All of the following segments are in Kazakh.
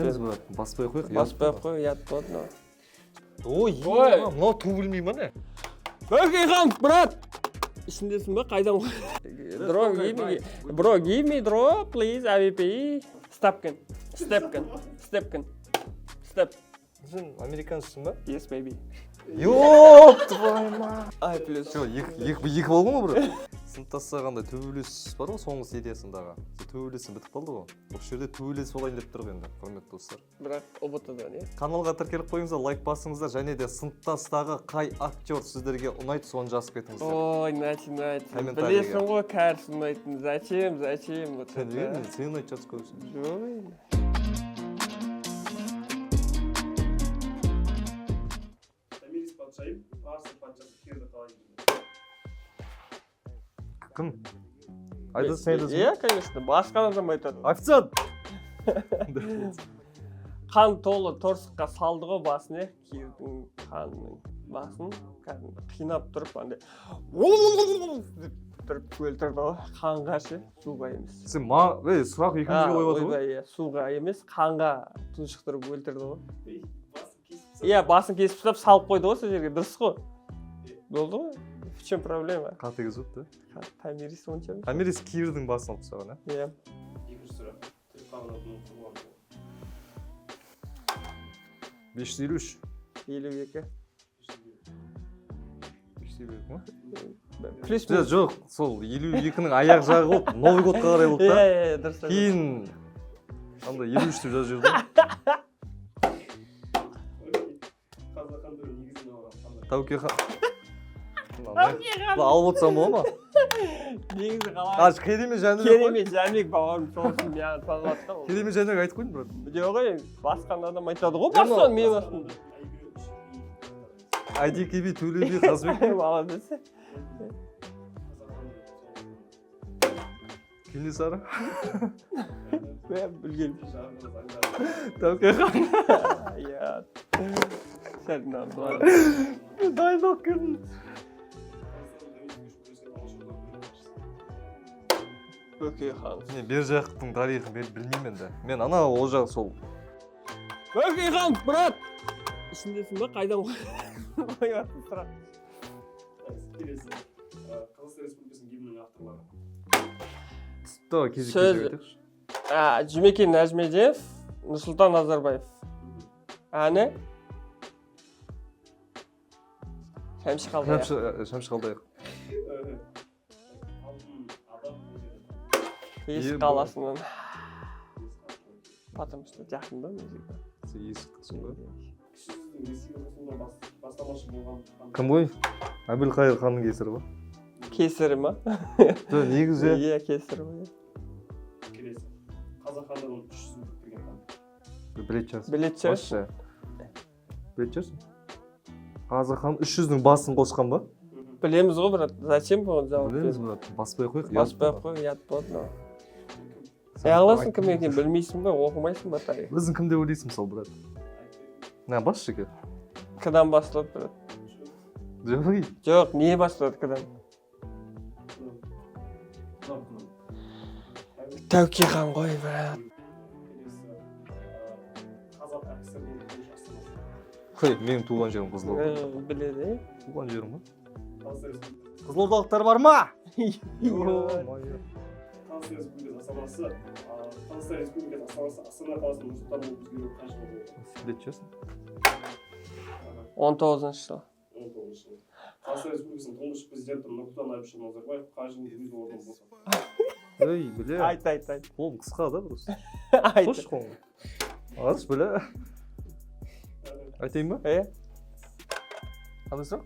Білеміз, брат, баспай ақ қояйық. Баспай ақ қой, ұят болады мынау. Ой, Ой. мынау ту білмей ма, не? Бөкейхан, брат! Ішіндесің ба? Қайдан? Дро, give me, bro, give me draw, please, AWP. Stepkin, Stepkin, Stepkin, Step. Сен американцсың ба? Yes, baby. Ёп, твою мать. Ай, плюс. Все, екі болдың ғой, брат. Сыныптасса қандай төбелес бар ғой соңғы сериясындағы. Сол төбелесі бітіп қалды ғой. Осы жерде төбелесіп алайын деп тұр енді, құрметті достар. Бірақ ҰБТ-дан, иә? Каналға тіркеліп қойыңыздар, лайк басыңыздар және де сыныптастағы қай актер сіздерге ұнайды, соны жазып кетіңіздер. Ой, начинается. Комментарийге. Білесің ғой, кәріс ұнайтын. Зачем, зачем? Вот Сен это. неге сен ұнайтын шығарсың көбісі. Жоқ енді. Томирис патшайым парсы патшасы Кирді қалай жеңді? Кім? Айтасың, сен айтасың. Иә, конечно. Басқа адам айтады. Официант! Қан толы торсыққа салды ғой басын, иә, Кирдің қанының басын кәдімгі қинап тұрып, андай деп тұрып өлтірді ғой қанға ше, суға емес. Сен ма, ей, сұрақ екеумізге қойып отыр ғой. Ойбай, иә, суға емес, қанға тұншықтырып өлтірді ғой. Ей, басын кесіп тастады. Иә, басын кесіп тастап, салып қойды ғой сол жерге, дұрыс қой, болды ғой, в чем проблема? Қатыгез болды. Томирис онша емес. Томирис Кирдің басын алып тастаған, ә? Иә. Екінші сұрақ. Түрік қағанатының құрылған жылы. 553. 52. 552 ма? Плюс. Жоқ, жоқ, сол 52-нің аяқ жағы болып, Новый год қа қарай болды Иә. да. Иә, дұрыс. Кейін андай 53 деп жазып жіберді. Окей. Қазақ хандығының негізін алған қандай? Тәуке хан. Мына алып отырсам бола ма? Негізі қалай? А, Керей мен Жәнібек Керей қой. мен Жәнібек, бауырым, сол үшін маған салып жатқан. Керей мен Жәнібек айтып қойдым, брат. Жоқ ей, басқа адам айтады ғой, Жоқ, басқан мен басқым. Әйгілі үш би. Әйтеке би, Төле би, Қазыбек. Молодец. Қазақ хандығының соңғы Кенесары. Мен білгенмін. Жарғы заңдары. Тәуке хан. Иә, сәл мынаны былай. Дайындалып келдім. Қазақстанның тәуелсіздік үшін күрескен Алашорда үкіметінің басшысы. Бөкей хан. Мен бер жақтың тарихын білмеймін енді. Мен ана ол жақ сол. Бөкей хан, брат! Ішіндесің ба? Қайдан қойып жатырсың сұрақ? Келесі. Қазақстан Республикасының гимнінің авторлары. Давай кезек Сөз- кезек айтайықшы. А, Жұмекен Нәжімеденов, Нұрсұлтан Назарбаев. Әні Шәмші Қалдаяқов. Шәмші Қалдаяқов. Алтын адам қай жерде? Есік Е, қаласынан, потому что жақын да мына жерге. Сен есіктісің ба? Кіші жүздің Ресейге қосылуына бастамашы болған хан. Кім ғой? Әбілқайыр ханның кесірі ба? Кесірі ма? Жоқ, негізі. Иә, кесірі ғой. Келесі. Қазақ хандығының үш жүзін біріктірген хан. Білетін шығарсың. Білетін шығарсың. Басшы. Білетін шығарсың. Қазақ хан үш жүздің басын қосқан ба? Білеміз ғой, брат, зачем бұған жауап Білеміз, беріп? брат. Баспай ақ қояйық. Баспай ақ қой, ұят болады мынау. Не қыласың, кім екенін білмейсің ба, оқымайсың ба тарих? Өзің кім деп ойлайсың мысалы, брат? На, басшы екен. К-дан басталады, брат. Жоқ, ей. Жоқ, не басталады к-дан? Мынау кім? Тәуке хан ғой, брат. Келесі. Қазақ АКСР-інің тұңғыш астанасы. Хей, менің туған жерім Қызылорда. Біледі, иә. Туған жерім ғой. Қазақстан Республикасы. Қызылордалықтар бар ма? Ё-моё. Қазақстан Республикасы астанасы, Қазақстан Республикасы астанасы Астана қаласының Нұр-Сұлтан болып өзгеруі қай жылы болды? Білетін шығарсың. 19-жылы. 19 жылы. Қазақстан Республикасының тұңғыш президенті Нұрсұлтан Әбішұлы Назарбаев қай жылы өз орнын босатты? Ей, бля. Айт, айт, айт. Қолым қысқа да просто. Айт. Қойшы қолыңды. Алшы, бля. Айтайын ба? Иә. Қандай сұрақ?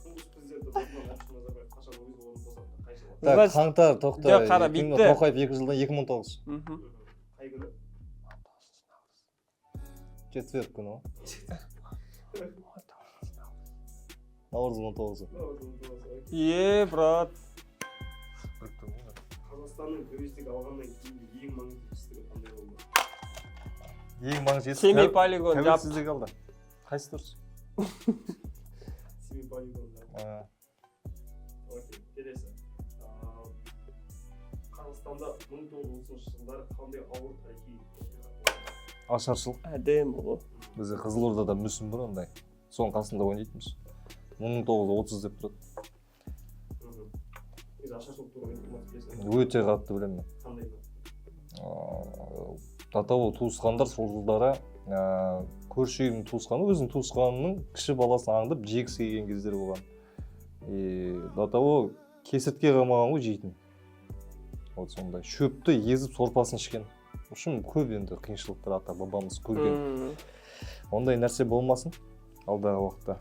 Тұңғыш президенті Нұрсұлтан Әбішұлы Назарбаев қашан өз орнын босатты? Қай жылы? Так, Значит, қаңтар, тоқта. Жоқ, қара, бүйтті. Тоқаев 2 жылдан 2009. Қай күні? Четверг күні ғой. Наурыздың 19-ы. Е, брат. Қазақстанның тәуелсіздік алғаннан кейінгі ең маңызды жетістігі қандай болды? Ең маңызды жетістік Семей полигон жап. Тәуелсіздік алды. Қайсы дұрыс? Семей полигонында. А, Окей, келесі. Қазақстанда 1930 жылдары қандай ауыр тарихи оқиға Ашаршылық. Әдемі ғой. Бізде Қызылордада мүсін бар андай, соның қасында ойнайтынбыз. 1930 деп тұрады. Негізі ашаршылық туралы информация білесің бе? Өте қатты білемін мен. Қандай? До того туысқандар сол жылдары көрші үйдің туысқаны өзінің туысқанының кіші баласын аңдып, жегісі келген кездер болған. И до того кесіртке қалмаған ғой жейтін. Вот сондай шөпті езіп, сорпасын ішкен. В общем, көп енді қиыншылықтар ата бабамыз көрген. Ондай нәрсе болмасын алдағы уақытта.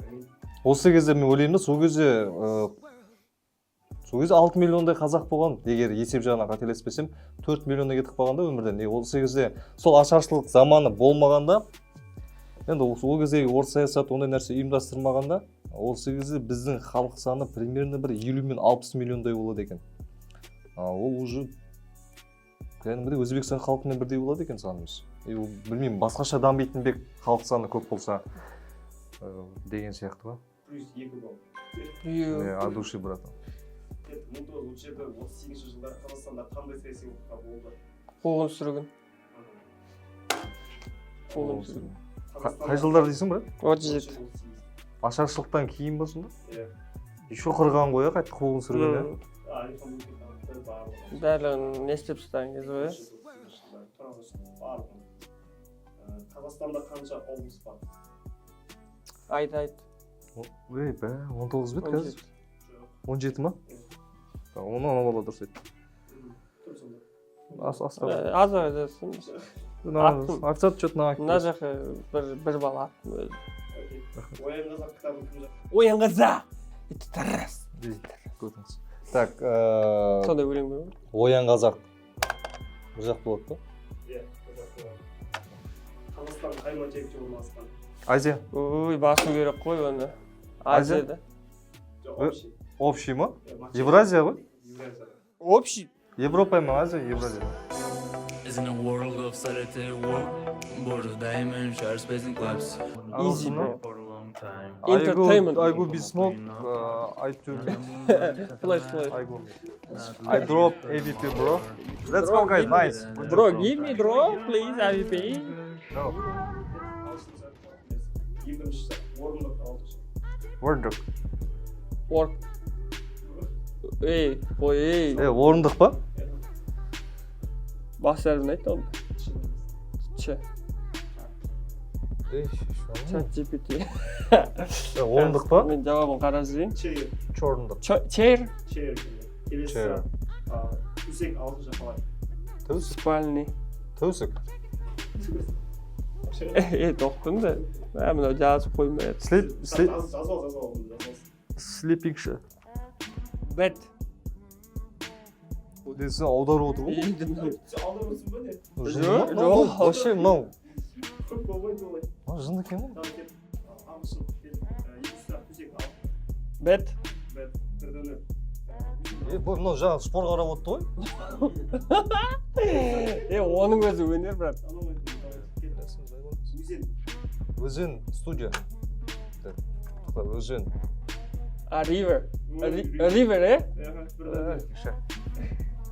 Әмин. Осы кезде мен ойлаймын да, сол кезде 6 миллиондай қазақ болған, егер есеп жағынан қателеспесем, 4 миллионға кетіп қалған да өмірден. И осы кезде сол ашаршылық заманы болмағанда, енді ол кездегі орыс саясаты ондай нәрсе ұйымдастырмағанда, осы кезде біздің халық саны примерно бір 50 мен 60 миллиондай болады екен. А ол уже кәдімгідей Өзбекстан халқымен бірдей болады екен санымыз. И ол, білмеймін, басқаша дамитын бе халық саны көп болса деген сияқты ғой. Плюс 2 балл. Иә, от души, братан. 1937, 38 жылдары Қазақстанда қандай саяси оқиға болды? Қуғын сүргін. Қуғын сүргін. Қай жылдар дейсің, брат? 37. Ашаршылықтан кейін ба сонда? Иә. Еще қырған ғой, иә, қайтып қуғын сүргін, иә. Әлихан Бөкейхановты барлығы. Барлығын не істеп тастаған кез ғой, иә. Барлығы. Қазақстанда қанша облыс бар? Айт, айт. Ей, бә, 19 бе еді қазір? 17. Жоқ. 17 ма? Оны ана бала дұрыс айтты. Кім сонда? Асқар. Аз айтасың. Аттым. Официант что то. Мына жаққа бір бала аттым өзі. Окей. «Оян, қазақ» кітабын кім жазды? «Оян, қазақ!» Это раз. Так, Сондай өлең бар ғой. «Оян, қазақ» бір жақ болады да. Иә, қазақ болады. Қазақстан қай материкте орналасқан? Азия. Ой, басу керек қой оны. Азия? Азияда. Жоқ, общий. Общий ма? Иә, материк. Евразия ғой. Евразия. Общий. Европа мен Азия, Евразия. Is in a world of solitary war, border diamond, sharp space and clubs. Easy, bro. For a long time. Entertainment. I go be smoke, I to Flash, flash. I go. I drop AWP, bro. Let's go, guys. Nice. Bro, give me drop, please, AWP. No. Ағылшын сұрақ білесің. Ең бірінші сұрақ: орындық ағылшынша? Орындық. Work. Ей, ой, ей. Е, орындық па? Бас әрпін айт оны. Ч. Ей, Чат GPT. Орындық па? Мен жауабын қарап жүрейін. Chair. Чорындық. Chair. Chair. Келесі Chair. сұрақ. Төсек ағылшынша қалай? Төсек. Спальный. Төсек. Е, тоқтым да. Мә, мынау жазып қоймай. Sleep, sleep, Жазып ал, жазып ал, жазып ал. Sleeping ше. Bed. Сен аударып отыр ғой. Енді мынау. Сен алдап отырсың ба, не? Жынды ма? Жоқ, Мынау жоқ. вообще мынау. Көп болмайды олай. Мынау жынды екен ғой. Давай, кет. Ағылшын кет. Екінші сұрақ: төсек ал. Bed. Bed. 1-0. Е, бұл мынау жаңа спор қарап отты ғой. Е, оның өзі өнер, брат. Анау айтты, давай, кет. Өзен. Өзен, студия. Так, тоқта, өзен. А, river. River, е? Аха, 1-0. Ше.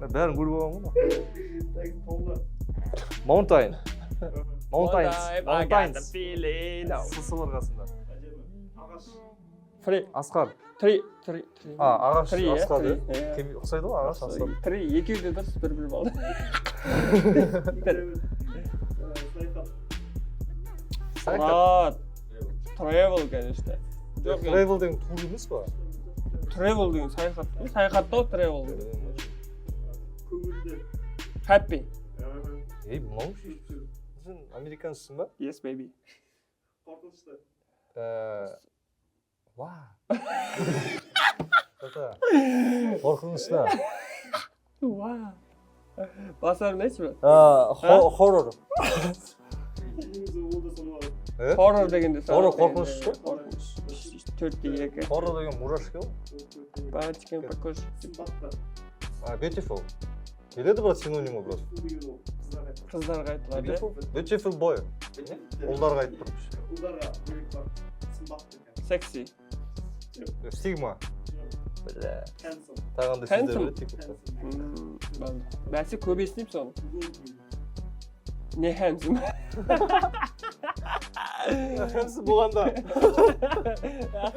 Бәрін көріп алған ғой. Так, таулар. Mountain. Mountains. I got the Mountains. feeling. Сысы бар қасында. Әдемі. Ағаш. Tree. Асқар. Tree. Tree. Tree. А, ағаш. Tree, иә, Асқар, tree, иә? иә. Кем ұқсайды ғой, ағаш, асқар. Tree. Екеуі де дұрыс, бір бір балл. Әдемі. Саяхат. Саяхат. Брат. Travel, конечно. Жоқ, енді Travel деген тур емес па? Travel деген саяхат қой. Саяхаттау travel деген. Көңілді. Happy. Аха. Ей, мынау ше. Сен американцсың ба? Yes, baby. Қорқынышты. Ва. Тоқта. Қорқынышты. Уа. Бас әрпін айтшы, брат. Хоррор. Негізі ол да саналады. Э? Horror дегенде. Horror қорқыныш қой. Қорқыныш. 4-2. Хоррор деген мурашки ғой. Пальчиком по коже. Сымбатты. А, beautiful. Келеді, брат, синонимі, брат. Beautiful деген ол қыздарға айтылады. Қыздарға айтылады, иә? Beautiful, beautiful boy. Ұлдарға айтып тұрмыз. Ұлдарға бөлек бар. Сымбатты екен. Секси. Сигма. Бля. Handsome. Тағы қандай сөздер Handsome. біледі тиктокта? Handsome. Бәсе көп естимін соны. Голден. Не handsome? Handsome болғанда.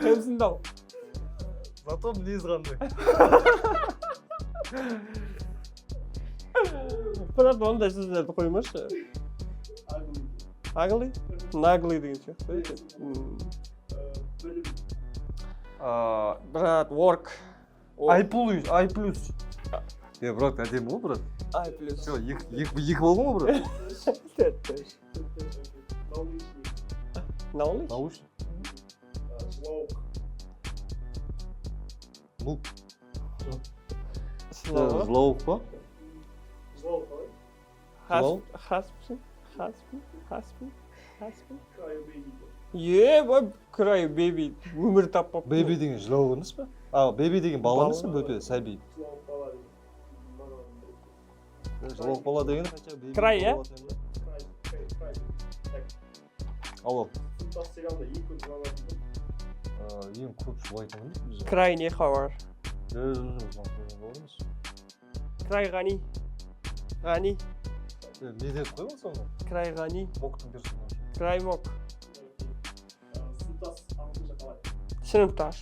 Handsome дау. Зато мінез қандай. Брат, ондай сөздерді қоймашы. Ugly. Ugly? Наглый деген сияқты. Білім. Брат, work. Ай плюс, ай плюс. Е, брат, әдемі ғой, брат. Ай плюс. Все, екі, екі, екі болды ғой, брат? Төрт. Научник. Knowledge? Научный. Жылауық. Бұл Жылауық. жылауық па? Жылауық қалай? Жылауық? Хаспсың? Хаспын? Хаспын? Хаспын? Cry baby. Е, бай, cry baby. Өмір таппапты. Baby деген жылауық емес пе? А, baby деген бала емес пе? Бөпе, сәби. Жылауық бала деген. Мынаны Жылауық бала деген хотя baby Cry, иә? болатын еді. Cry, cry, cry. Так, Алло. Сыныптас сериалында ең көп жыланатын кім? Ең көп жылайтын кім бізде? Край не хабар. Жоқ, жоқ, жоқ, жылайтын емес. Край Ғани. Ғани. Не деп қойған соны? Край Ғани. Моктың персонажы. Край Мок. Сыныптас ағылшынша қалай? Сыныпташ.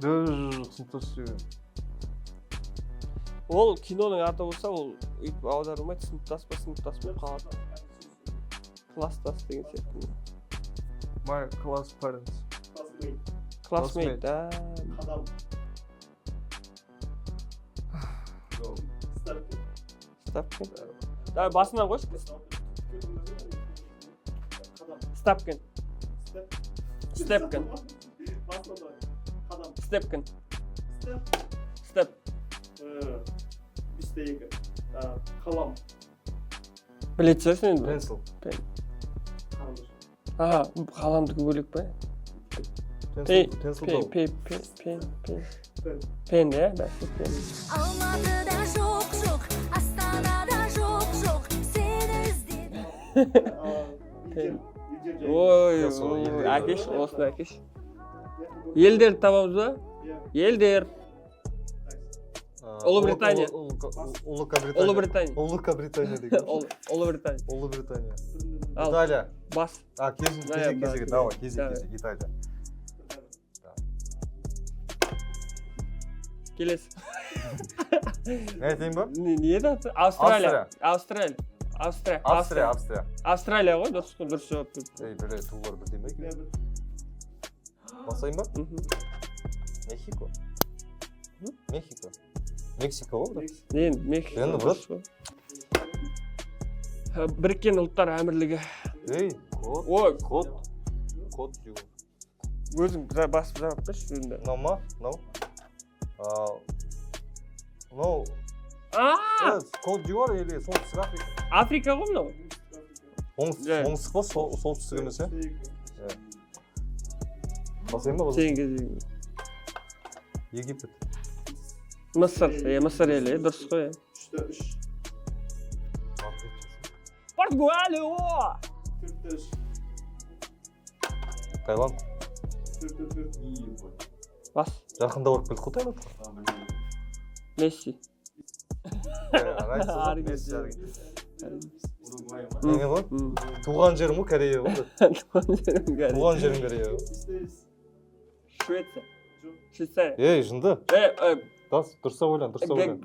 Жоқ, жоқ, жоқ, сыныптас деген. Ол киноның аты болса, ол өйтіп аударылмайды, сыныптас па, сыныптас болып қалады. Класстас деген сияқты. My class parents. Classmate. Classmate, да. Қадам. Степкен. Стапкен. Давай басынан қойшы. Қадам. Стапкен. Степ. Степкен. Басынан давай. Қадам. Степкен. Степ. Степ. 5-2. Қалам. Білетін шығарсың енді. Pencil. Қарындаш. А, қаламдікі бөлек па? Pencil, pencil Пен, дау. пен, пен, пен, пен. Пен. Пен, иә, бәсе, пен. Алматыда жоқ, жоқ, Астанада жоқ, жоқ, сені іздедім. Елдер. Елдер жайында. Ой, Я сол ой, елдер. әкеш, осыны әкеш. Елдерді табамыз ба? Иә. Елдер. Ұлыбритания. Ұлыбритания. Ұлыбритания. Ұлыбритания деген. Ұлыбритания. Ұлыбритания. Ал, Италия. бас. А, кезек, Да, кезек, да, кезек. Давай, кезек, давай. кезек. Италия. Келесі. Не айтайын ба? Не еді аты? Австралия. Австралия. Австрия. Австрия, Австрия. Австралия ғой, дұрыс қой, дұрыс жауап берді. Ей, бля, тулар бірдей ма екен? Басайын ба? Мгм. Мехико. Мехико. Мексика ғой, брат. Енді Мексика. Енді, брат. Дұрыс қой. Біріккен Ұлттар Әмірлігі. Ей, кот. Ой, Кот. Кот жүгір. өзің басып жауап берші өзің. Мынау ма? Мынау? Мынау А, Кот д'Ивуар или Солтүстік Африка? Африка ғой мынау. Оңтүстік, Иә. оңтүстік па, солтүстік емес, иә? Басайын ба? Сен кезегің. Египет. Мысыр, е, Мысыр елі, е, дұрыс қой. Е. 3-3. Португалия! 4-3. Таиланд. 4-4. Бас. Жақында барып келдік қой Таиландқа. Месси. Разница жоқ, Аргентина. Месси, Аргентина. Не ғой? М. Туған жерім ғой, Корея ғой. Туған жерім Корея. Туған жерім Корея ғой. Швеция. Швейцария. Ей, жынды. Е, е, Дас, дұрыстап ойлан, дұрыстап ойлан.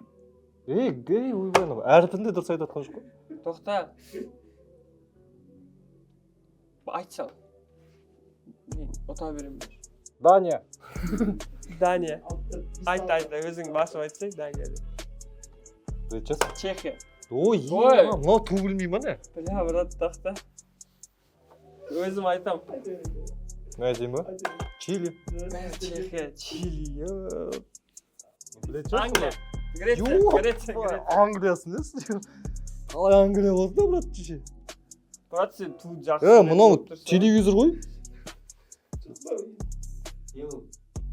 Ей, ей, ойбай, анау әрпін де дұрыс айтып жатқан жоқ қой. Тоқта. Айт сал. Мен ұта беремін. Дания. Дания. Айт, айт, өзің басып айтсай, Дания деп. Білетін шығарсың. Чехия. Ой, Ой. ема, мынау ту білмей ма не? Бля, брат, тоқта. Өзім айтам. Мен айтайын ба? Чили. Чехия, Чили. Білетін шығарсың Англия. ғой. Греция, Жоқ, Греция, Греция. Англиясы несі? Қалай Англия болды да, брат, кеше? Брат, сен ту жақсы. Е, мынау біліп тұрсың. телевизор ғой.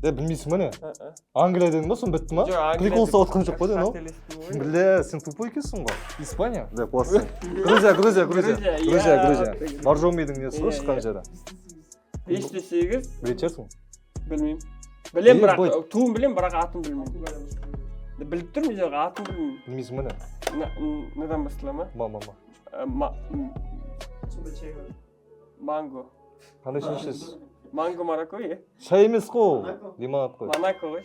Е, білмейсің ба не? А-а. Англия дедің ба, соны бітті ма? Жоқ, Англия Прикол деп ұстап отқан жоқ па дедің ау? қателестім ғой. Бля, сен тупой екенсің ғой. Испания? Да, классно. Грузия, Грузия, Грузия. Грузия, Грузия, иә. Грузия. Боржомидің несі ғой Иә, шыққан иә. жері. 5-8, Білетін шығарсың. білмеймін. Білем, Е, бірақ бой. туын білем, бірақ атын білмеймін. Біліп тұрмын, жоқ, атын білмеймін. Білмейсің ба не? Надан бастала ма? Ма, ма, ма. Ма, Сондай чай бар. Манго. Қандай шай ішесіз? Манго маракуйя. Шай емес қой ол. Монако. Лимонад қой. Монако ғой.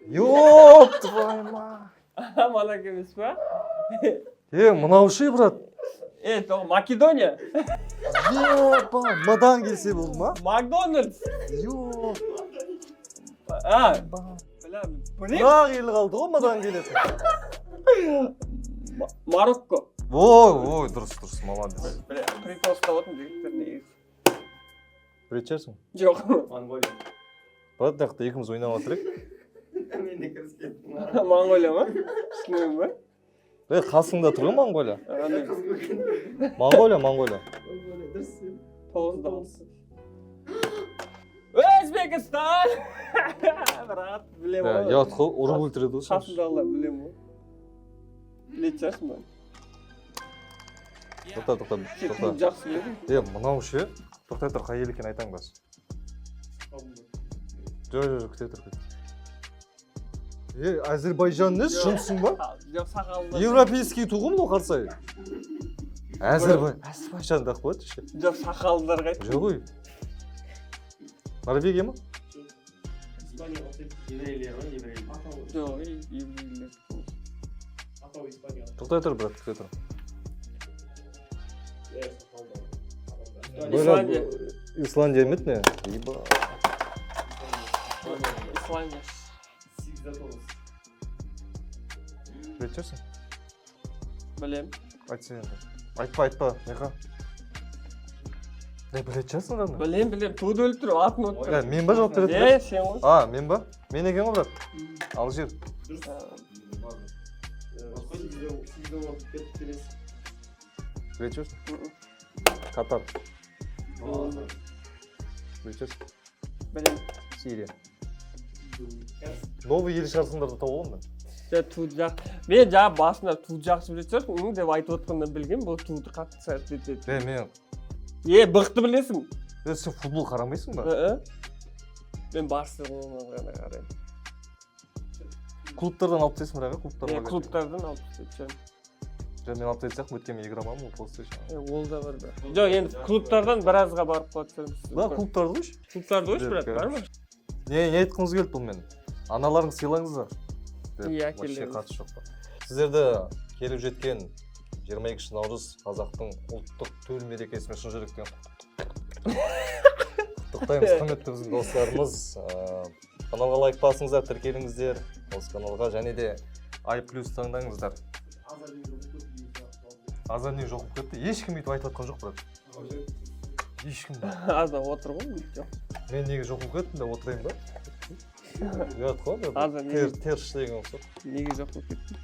Ёб твою мать. Монако емес па? Е, мынау ше, брат? Е, то Македония. Еба, мыдан келсе болды ма? Макдональдс. Ёб. А, бля, білемін. Бірақ ел қалды ғой мыдан келетін. Марокко. Ой, ой, дұрыс, дұрыс, молодец. Бля, прикол ұстап отырмын, жігіттер, негізі. Білетін шығарсың. Жоқ. Монголия. Брат, мына жақта екеуміз ойнап жатыр едік. Мен де кірісіп кеттім. Моңғолия ма? Шынымен ба? Е, қасыңда тұр ғой Моңғолия. Андай Моңғолия, Моңғолия. Монголия, дұрыс. 9-да 6. Өзбекстан! Брат, білемін Иә, ғой. ұят қой, ұрып өлтіреді ғой сені. Қасымдағылар білемін ғой. Білетін шығарсың ба? Тоқта, тоқта, Сен тоқта. туды жақсы біледі. Е, мынау ше? Тоқтай тұр, қай ел екенін айтамын қазір. Жоқ, жоқ, жоқ, күте тұр, күте. Е, Әзірбайжан не, шынсың ба? Жоқ, сақалды. Европейский ту ғой мынау, қарсай. Әзірбайжан деп қояды ше. Жоқ, сақалдылар қайт. Жоқ ой. Норвегия ма? Испания ұқсайды. Еврейлер ғой, еврей. Атауы. Жоқ, еврейлер. Атауы Испания. Тоқтай тұр, брат, күте тұр. Иә, сақалды. Исландия. Исландия ма еді, не? Еба. Исландия. 8-де 9. Білетін шығарсың? Білем. Айтсаң енді. Айтпа, айтпа, неға? Не, білетін шығарсың ғана. Білем, білем. Туды өліп тұр, атын ұмытып Е, тұр. мен ба жауап беретін? Е, сен ғой. А, мен ба? Мен екен ғой, брат. Алжир. Дұрыс. 8-де 10 кетіп келесі. Білетін шығарсың? Катар. Білетін шығарсың? Білем. Сирия. Новый ел шығарсыңдар да тауып аламын мен. Жа, туды жақ. Мен жаңа басында туды жақсы білетін шығарсың деп айтып отқаннан білгем, бұл туды қатты сәт етеді. Е, мен. Е, бықты білесің. Е, сен футбол қарамайсың ба? Ы-ы. Мен Барселонаны ғана қараймын. Клубтардан алып тастайсың бірақ, иә, клубтардан. Е, клубтардан алып тастайды. Жоқ, мен алып тастайтын сияқтымын, өйткені мен игроманмын ғой, PlayStation. Е, ол да бар да. Жоқ, енді клубтардан біразға барып қалады шығармыз. Да, клубтарды қойшы. Клубтарды қойшы, брат, бар ма? Не айтқыңыз келді бұнымен? Аналарыңды сыйлаңыздар. Деп, Иә, вообще әкелеріңіз. қатысы жоқ па? Сіздерді келіп жеткен 22 наурыз, қазақтың ұлттық төл мерекесімен шын жүректен құттықтаймыз, құрметті біздің достарымыз. Каналға лайк басыңыздар, тіркеліңіздер осы каналға және де Ай плюс таңдаңыздар. Азан не жоқ болып кетті? Ешкім өйтіп айтып жатқан жоқ, брат. Ешкім. Азан отыр ғой, жоқ. Мен неге жоқ болып кеттім деп отырайын ба? Ұят қой. Азан Тер теріс деген ұқсап. Неге жоқ болып кетті?